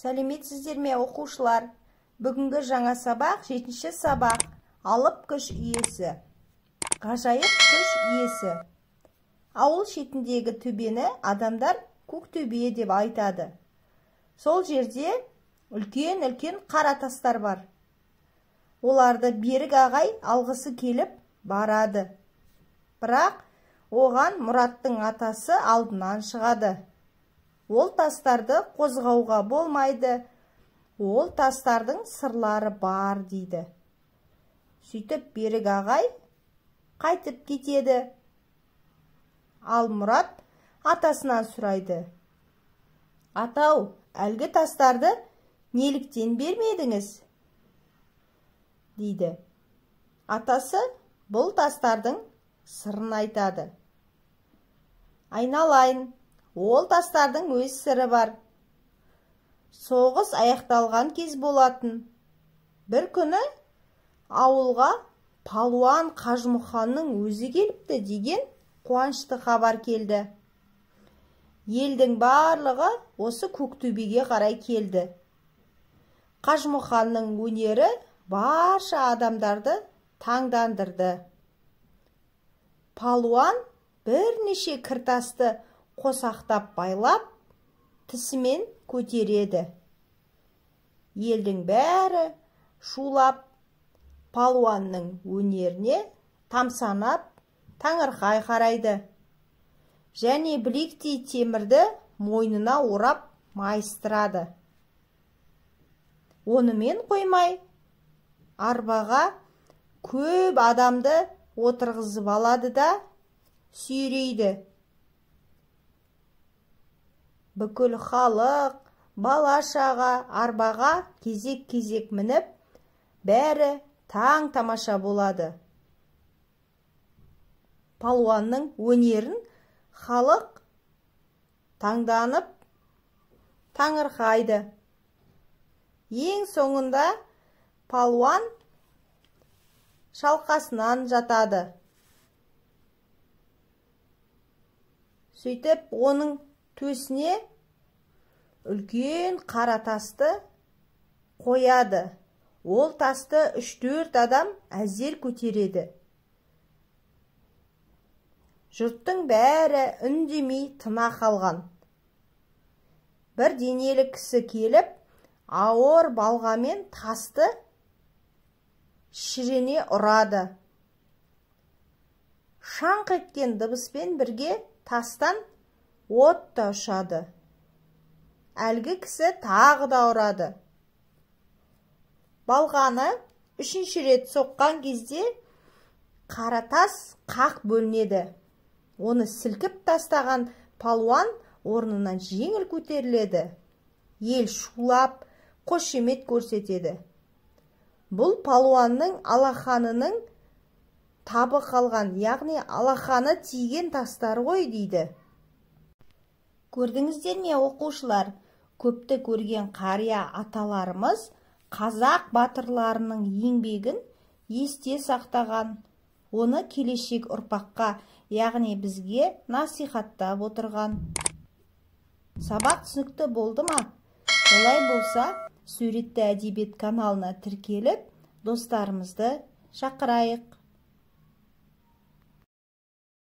Сәлеметсіздер ме, оқушылар? Бүгінгі жаңа сабақ, 7-ші сабақ, алып күш иесі. Ғажайып күш иесі. Ауыл шетіндегі төбені адамдар Көктөбе деп айтады. Сол жерде үлкен-үлкен қара тастар бар. Оларды Берік ағай алғысы келіп барады. Бірақ оған Мұраттың атасы алдынан шығады. Ол тастарды қозғауға болмайды. Ол тастардың сырлары бар дейді. Сөйтіп Берік ағай қайтып кетеді. Ал Мұрат атасынан сұрайды. Атау, әлгі тастарды неліктен бермедіңіз? Дейді. Атасы бұл тастардың сырын айтады. Айналайын, ол тастардың өз сыры бар. Соғыс аяқталған кез болатын. Бір күні ауылға палуан Қажымұханның өзі келіпті деген қуанышты хабар келді. Елдің барлығы осы Көктөбеге қарай келді. Қажымұханның өнері барша адамдарды таңдандырды. Палуан бірнеше кіртасты қосақтап байлап, тісімен көтереді. Елдің бәрі шулап, палуанның өнеріне тамсанап, таңырқай қарайды. Және білектей темірді мойнына орап майыстырады. Онымен қоймай, арбаға көп адамды отырғызып алады да сүйрейді. Бүкіл халық, бала-шаға арбаға кезек-кезек мініп, бәрі таң тамаша болады. Палуанның өнерін халық таңданып, таңырқайды. Ең соңында палуан шалқасынан жатады. Сөйтіп, оның төсіне үлкен қара тасты қояды. Ол тасты 3-4 адам әзер көтереді. Жұрттың бәрі үндемей тына қалған. Бір денелі кісі келіп, ауыр балғамен тасты шірене ұрады. Шаңқ еткен дыбыспен бірге тастан от та ұшады. Әлгі кісі тағы да ұрады. Балғаны 3-ші рет соққан кезде қара тас қақ бөлінеді. Оны сілкіп тастаған палуан орнынан жеңіл көтеріледі. Ел шулап, қошемет көрсетеді. Бұл палуанның алақанының табы қалған, яғни алақаны тиген тастар ғой дейді. Көрдіңіздер ме, оқушылар, көпті көрген қария аталарымыз қазақ батырларының еңбегін есте сақтаған, оны келешек ұрпаққа, яғни бізге насихаттап отырған. Сабақ түсінікті болды ма? Олай болса, суретті әдебиет каналына тіркеліп, достарымызды шақырайық.